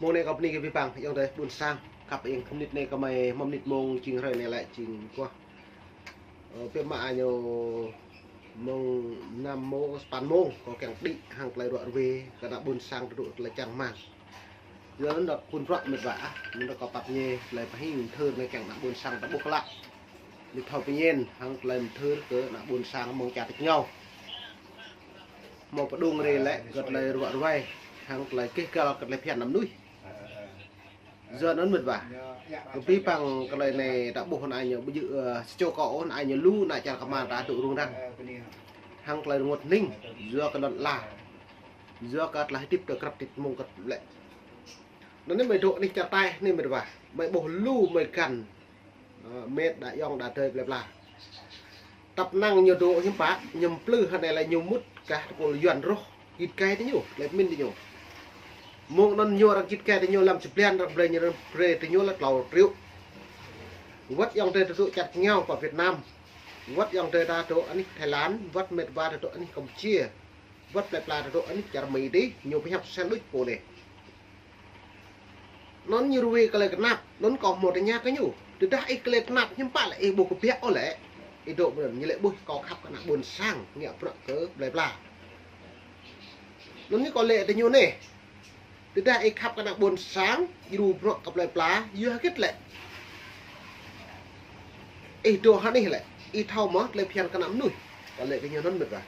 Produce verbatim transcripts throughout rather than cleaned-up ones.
Mông anai kâo bơni kơ abih bang ayŏng adơi ƀuôn sang, khăp ing mơnit anai kâo mă mơnit mông jing hrơi anai lĕ jing kuah. Ơ, biă mă ñu mông năm mông, sapăn mông, kâo kiăng đĭ hăng tơlơi ruă ruê kơ ană ƀuôn sang tơdruă tơlơi čang rơmang. Yua anŭn đŏk phun ruă mĕt wa ah, anŭn đŏk kâo pap ñe tơlơi pơhing thơr anai kiăng ană ƀuôn sang ta ƀuh klă. Ñu thâo pơñen hăng tơlơi mơthơr kơ ană ƀuôn sang mơ̆ng čar tač rơngiao. Hmâo pơdŏng rê lĕ kơ tơlơi ruă ruai, hăng tơlơi keh găl kơ tơlơi phiăn ană mơnuih. Yua anŭn mĕt wa, kơ abih bang tơlơi anai ta ƀuh anai ñu ƀu djơ̆, ơ, sa čô kâo ôh, anai ñu lu ană čar kơmar ta dŏ rŭng răng. Hăng tơlơi rơngot hning, yua kơ lŏn ala. Yua kơ tơlơi hơdip tơ krăp tit mông kơ lĕ. Anŭn anai mơi dŏ anih čar Thai anai mĕt wa, mơi ƀuh lu mơi găn. Ơ, mĕt đa ayŏng đa adơi plơi pla. Tăp năng ñu dŏ hiư̆m pă, ñu plư hơnai lĕ ñu mŭt kah tơpul Yuan rŏh, git gai tơ ñu, tơlơi pơmĭn tơ ñu. Mông anŭn ñu arăng git gai tơ ñu lăm čơblan arăng brơi ñu, arăng brơi tơ ñu lĕ klâo triệu. Wơ̆t ayŏng adơi ta dŏ čar rơngiao pơ Việt Nam. Wơ̆t ayŏng adơi ta dŏ anih Thái Lan, wơ̆t mĕt wa ta dŏ anih Campuchia. Wơ̆t plơi pla ta dŏ anih čar Mi dih, ñu pơhiăp sel đôč pô anai. Anŭn ñu ruai kơ tơlơi kơnap, anŭn kâo hmâo tơña kơ ñu. Tơdah ih kơ tơlơi kơnap hiư̆m pă lĕ ih ƀu kơbiă ôh lĕ. Ih dŏ ƀơi anŭn ñu lĕ ƀuh kâo khăp kơ ană ƀuôn sang, ngă bruă kơ plơi pla. Anŭn ñu kâo lĕ tơ ñu anai. Tơdah ih khăp kơ ană ƀuôn sang, ih djru bruă kơ plơi pla, yua hơget lĕ. Ih dŏ hơnih lĕ, ih thâo mơ̆ tơlơi phiăn kơ ană mơnuih. Kâo lĕ kơ ñu anŭn mĕt wa.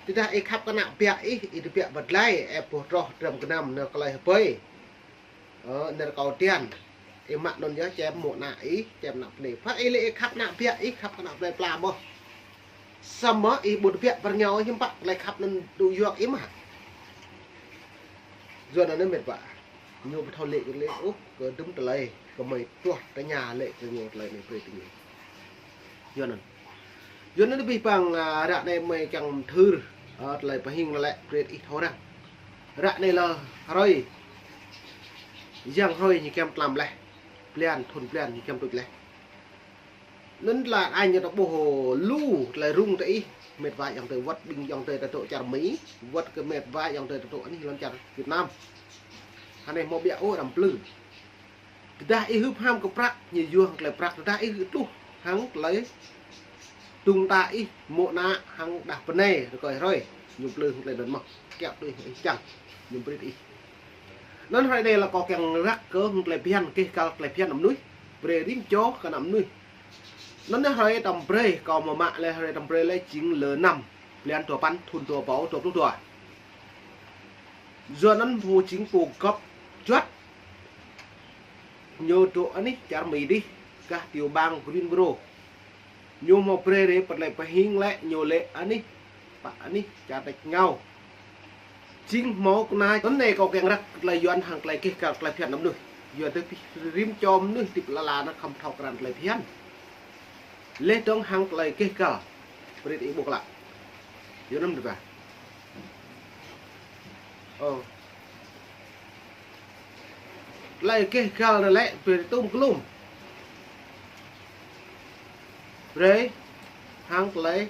Tơdah ih khăp kơ ană biă ih, ih tơbiă bơdlai, ĕp boh troh drăm gơnam nao kơ tơlơi hơbơi. Ơ, nao kâo tian. Ih mă anŭn yơh čem mô̆ ană ih, čem ană bơnai. Pă ih lĕ ih khăp ană biă ih, khăp kơ ană plơi pla mơ̆. Samơ̆ ih ƀu tơbiă pơ rơngiao hiư̆m pă tơlơi khăp anŭn dŏ yua kơ ih mă. Yua anŭn mĕt wa. Ñu ƀu thâo lĕ kơ lĕ ôh kơ dŭm tơlơi kơ mơi tuah tơña lĕ kơ ñu tơlơi anai brơi tơ ñu. Yua anŭn. Yua anŭn abih bang, ơ, ră anai mơi kiăng thơr, ơ, tơlơi pơhing lĕ brơi ih thâo răng. Ră anai lĕ hrơi, yang hrơi ñu kiăm tlam laih. Blan, thun blan ñu kiăm tuč laih. Anŭn tơlơi anai ñu ta ƀuh lu tơlơi rŭng tơ ih, mĕt wa ayŏng adơi wơ̆t ƀing ayŏng adơi ta dŏ čar Mi, wơ̆t kơ mĕt wa ayŏng adơi ta dŏ anih lŏn čar Việt Nam. Hơnai hmâo biă ôh arăng plư. Tơdah ih hưp ham kơ prăk, ñu yua hăng tơlơi prăk, tơdah ih tluh hăng tơlơi dŭng ta ih, mô̆ ană hăng đah bơnai, rơkơi hrơi, ñu plư hăng tơlơi anŭn mơ̆n, kiăo tui hăng ih čang, ñu brơi ih. Anŭn hrơi anai lĕ kâo kiăng răk kơ hăng tơlơi phiăn, keh găl tơlơi phiăn ană mơnuih, brơi rĭm čô kơ ană mơnuih. Anŭn hrơi tơm brơi, kâo mă mă lĕ hrơi tơm brơi lĕ jing lơ năm, blan dua păn, thun dua rơbâo dua pluh dua. Yua anŭn pô jing pô gŏp juăt. Ñu dŏ anih čar Mi dih, gah tiểu bang Greensboro. Ñu hmâo brơi rê pơtơlơi pơhing lĕ ñu lĕ anih, pă anih čar tač rơngiao. Jing hmâo kơna anŭn anai kâo kiăng răk tơlơi Yuan hăng tơlơi keh găl tơlơi phiăn ană mơnuih. Yua dơ̆ng pih rĭm čô mơnuih hơdip lŏn ala anai khŏm thâo krăn tơlơi phiăn. Leh dơ̆ng hăng tơlơi keh găl. Brơi ih ƀuh klă. Yua anŭn mơ̆n dơ̆ng. Ơ. Tơlơi keh găl anai lĕ brơi tŭm klum. Brơi hăng tơlơi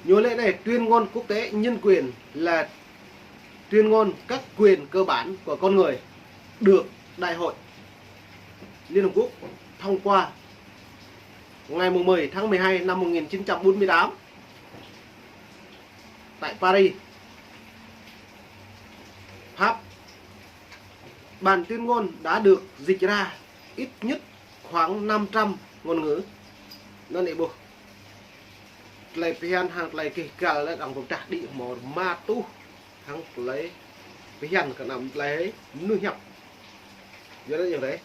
ñu lĕ anai, tuyên ngôn quốc tế nhân quyền là tuyên ngôn các quyền cơ bản của con người được Đại hội Liên Hợp Quốc thông qua ngày mười tháng mười hai năm một nghìn chín trăm bốn mươi tám tại Paris, Pháp. Bản tuyên ngôn đã được dịch ra ít nhất khoảng năm trăm ngôn ngữ. Anŭn ih ƀuh. Tơlơi phiăn hăng tơlơi keh găl lĕ arăng pơdah đĭ hmâo rơma rơtuh hăng tơlơi phiăn kơ anăm tơlơi mơnuih hiăp. Yua anŭn yơh dêh.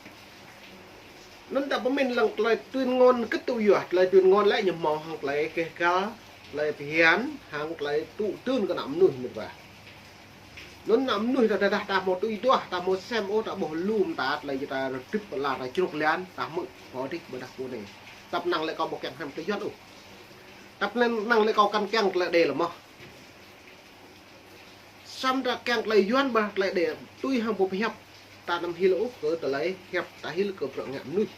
Anŭn ta pơmĭn lăng tơlơi tuyên ngôn kơ tŭ yua, tơlơi tuyên ngôn lĕ ñu hmâo hăng tơlơi keh găl, tơlơi phiăn, hăng tơlơi tŭ dưn kơ ană mơnuih mơ̆n wa. Anŭn ană mơnuih ta, ta, ta, ta hmâo tui duah, ta hmâo sem ôh, ta ƀuh lŏm ta, tơlơi ta rơdip pơala, ta čruk lian, ta hmư̆ pô dih ƀôdah pô anai. Tăp năng lĕ kâo ƀu kiăng hrăm tơlơi Yuan ôh. Tăp năng lĕ kâo kăn kiăng tơlơi Êđê lĕ mơ̆n. Samơ̆ ta kiăng tơlơi Yuan ƀôdah tơlơi Êđê tui hăng pô pơhiăp. Ta anăm hil ôh kơ tơlơi hiăp, ta hil kơ bruă ngă mơnuih.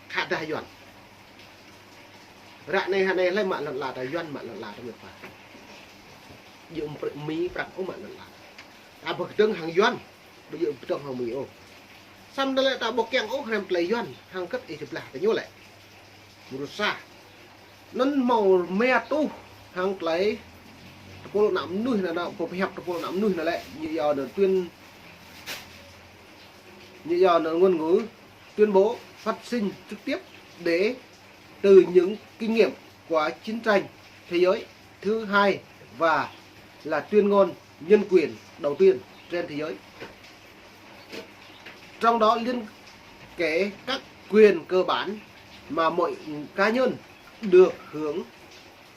Khă dah Yuan. Ră anai hơnai hlơi mă lŏn ala ta, Yuan mă lŏn ala ta mơ̆n wa. Djơ̆ mơ̆ prăk Mi prăk ôh mă lŏn ala ta. Ta ƀu kơdơ̆ng hăng Yuan. Ƀu djơ̆ pơdơ̆ng hăng Mi ôh. Samơ̆ lĕ ta ƀu kiăng ôh hrăm tơlơi Yuan hăng kơ̆t ih tơblah tơ ñu lĕ. Mơrô sa. Anŭn hmâo mia tuh hăng tơlơi tơpul ană mơnuih anŭn, anŭn pơhiăp tơpul ană mơnuih anŭn lĕ, ñu yua anŭn tuyên, ñu yua anŭn ngôn ngữ tuyên bố phát sinh trực tiếp để từ những kinh nghiệm của chiến tranh thế giới thứ hai và là tuyên ngôn nhân quyền đầu tiên trên thế giới. Trong đó liên kể các quyền cơ bản mà mọi cá nhân được hưởng,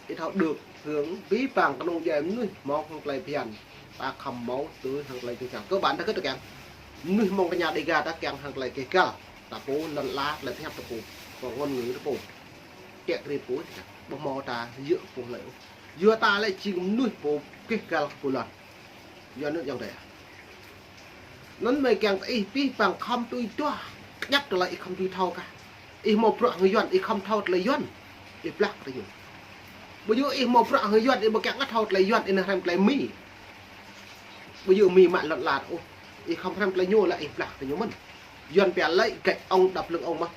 ih thâo được hưởng pi pang kơnung djuai mơnuih hmâo hăng tơlơi phiăn, ta khŏm hmâo tui hăng tơlơi kơgal. Cơ bản ta kơ̆t ta kiăng. Mơnuih mơ̆ng tơña Dega ta kiăng hăng tơlơi kơgal. Ta pô lŏn ala tơlơi phiăn ta pô. Kơ ngôn ngữ ta pô. Kiăng kri pô ta. Ƀu hmâo ta yua pô lơi. Yua ta lĕ jing mơnuih pô kơgal pô lŏn. Yua anŭn yơh dêh. Anŭn mơ̆ kiăng ih pi pang khŏm tui tuah. Kơñăp tơlơi ih khŏm tui thâo kah. Ih hmâo bruă hăng Yuan, ih khŏm thâo tơlơi Yuan. Ih blah tơ ñu. Ƀu djơ̆ ih hmâo bruă hăng Yuan, ih ƀu kiăng thâo tơlơi Yuan, ih nao hrăm tơlơi Mi. Ƀu djơ̆ Mi mă lŏn ala ôh. Ih khŏm hrăm tơlơi ñu lĕ ih blah tơ ñu mơ̆n. Yuan pia lợi dụng ông đập lưng ông mơ̆n.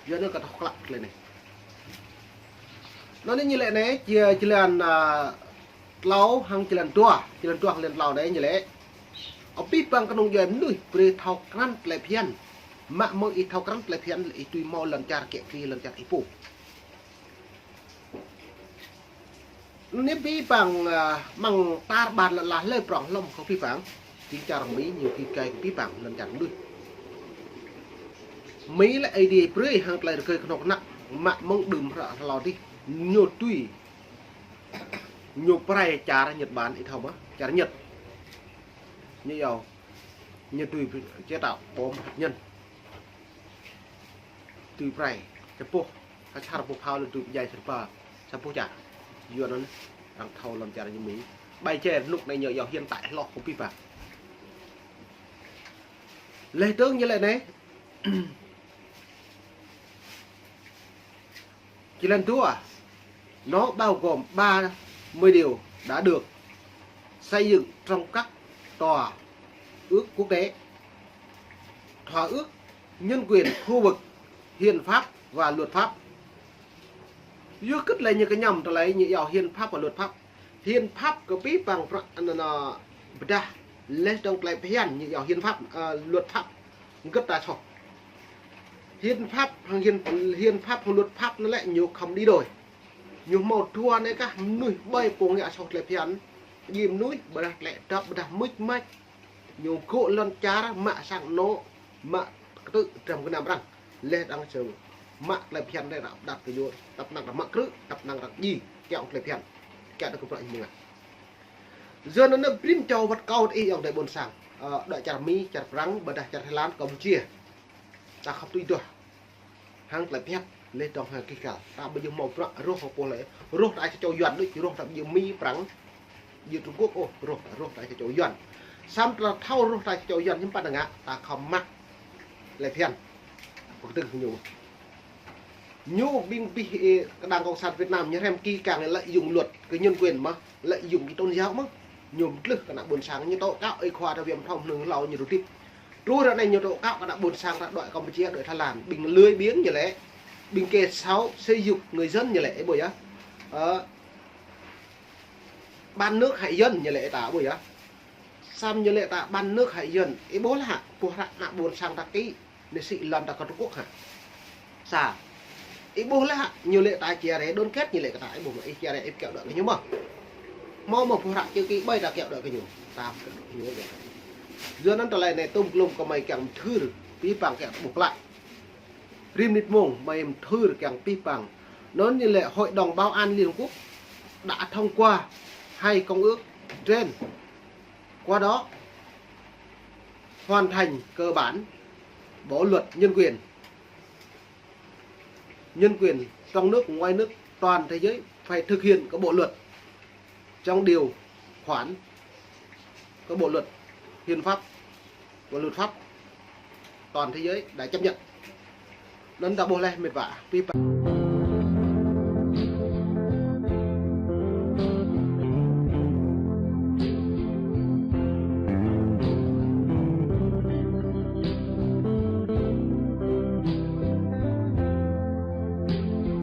Yua anŭn kơ thâo klă tơlơi anai. Anŭn anai ñu lĕ anai, jơlan, a, klâo hăng jơlan dua, jơlan dua hăng jơlan klâo anai ñu lĕ. Ơ pi pang kơnung djuai mơnuih brơi thâo krăn tơlơi phiăn. Mă mơ̆ng ih thâo krăn tơlơi phiăn lĕ ih tui hmâo lŏn čar kiăng kri lŏn čar ih pô. Anai pi pang, a, mơ̆ng tar ƀar lŏn ala hlơi prong hlŏm kơ pi pang. Jing čar Mi ñu kĭ kai kơ pi pang lŏn čar mơnuih. Mi lĕ Aê Diê brơi hăng tơlơi rơgơi kơnuk kơna mă mơ̆ng đưm hră hlâo adih. Ñu tui. Ñu prai čar Nhật Bản ih thâo mơ̆, čar Nhật. Ñu yua. Ñu tui chế tạo bom hạt nhân. Tui prai, čơpŭh, ha čar pŭ phao lĕ tui pơdjai sơrpa, sa pŭ čar. Yua anŭn, arăng thâo lŏn čar ñu Mi. Ƀai čer rơnŭk anai ñu yua hiện tại hloh kơ pi pang. Lĕ tơ̆ng ñu lĕ anai. Jơlan dua, nó bao gồm ba mươi điều đã được xây dựng trong các thỏa ước quốc tế, thỏa ước nhân quyền khu vực, hiến pháp và luật pháp. Yua kơ tơlơi ñu kơñăm tơlơi ñu yua hiến pháp và luật pháp. Hiến pháp kơ pi pang prăk anŭn, anŭn pơdah lĕ dong tơlơi phiăn ñu yua hiến pháp, ơ, luật pháp. Gơ̆t ta soh. Hiến pháp hăng hiến, hiến pháp hăng luật pháp anŭn lĕ ñu khŏm đi đôi. Ñu hmâo dua anai kah mơnuih ƀai pô ngă soh tơlơi phiăn. Jing mơnuih ƀơdah tơlơi dăp ƀơdah mưč mač. Ñu gŏ lŏn čar mă sang anŏ, mă kơtư̆ dram gơnam arăng. Lĕ đang sơ mă tơlơi phiăn anai ră pơđăt kơ ñu, tăp năng ră mă krư̆, tăp năng ră ji, kiăng tơlơi phiăn. Kiăng tơ kơ prăk ñu mơ̆ng ah. Yua anŭn anai brĭm čô wơ̆t kâo ih yŏng dai ƀôn sang. Ơ, dŏ čar Mi, čar Prăng, ƀơdah čar Thái Lan, Campuchia. Ta khŏm tui duah. Hăng tơlơi phiăn, lĕ dong hăng kơgal. Ta ƀu djơ̆ hmâo bruă rŏh hăng pô lơi. Rŏh ta sa čô Yuan đôč, rŏh ta ƀu djơ̆ Mi Prăng. Djơ̆ Trung Quốc ôh, rŏh ta, rŏh ta sa čô Yuan. Samơ̆ ta thâo rŏh ta sa čô Yuan hiư̆m pă ta ngă, ta khŏm mă tơlơi phiăn. Pơkơdơ̆ng ñu. Ñu ƀing ƀing, ơ, kơ Đảng Cộng sản Việt Nam ñu hrăm kĭ kiăng lợi dụng luật kơ nhân quyền mơ̆, lợi dụng kơ tôn giáo mơ̆. Ñu mơtlưh kơ ană ƀôn sang ñu tố cáo ơi khua ta viêm thông nưng hlâo ñu rơdip. Truh ră anai ñu tố cáo kơ ană ƀôn sang ta dŏ Campuchia, dŏ Thái Lan. Ƀing lười biếng ñu lĕ. Ƀing kẻ xấu, xúi giục người dân ñu lĕ, ih ƀuh yơh. Ơ, bán nước hại dân ñu lĕ ta ƀuh yơh. Samơ̆ ñu lĕ ta bán nước hại dân. Ih ƀuh lah, ƀuh ră ană ƀôn sang ta kĭ. Nê sĭ lŏn ta kơ Trung Quốc hă. Sa. Ih ƀuh lah, ñu lĕ ta chia rẽ đoàn kết ñu lĕ kơ ta. Ih ƀuh mơ̆ ih chia rẽ ih kiăng dŏ kơ ñu mơ̆. Hmâo mơ̆ ƀuh ră čơ kĭ ƀai ta kiăng dŏ kơ ñu. Ta kiăng dŏ kơ ñu yơh. Yua anŭn tơlơi anai tôm glôm kơ mơi kiăng mơthưr. Pi pang kiăng ƀuh klă. Rĭm mơnit mông mơi mơthưr kiăng pi pang. Anŭn ñu lĕ Hội đồng Bảo an Liên Hợp Quốc đã thông qua hai công ước trên. Qua đó hoàn thành cơ bản bộ luật nhân quyền. Nhân quyền trong nước, ngoài nước, toàn thế giới phải thực hiện cái bộ luật trong điều khoản cái bộ luật hiến pháp và luật pháp toàn thế giới đã chấp nhận. Anŭn ta ƀuh lĕ mĕt wa, pi pang.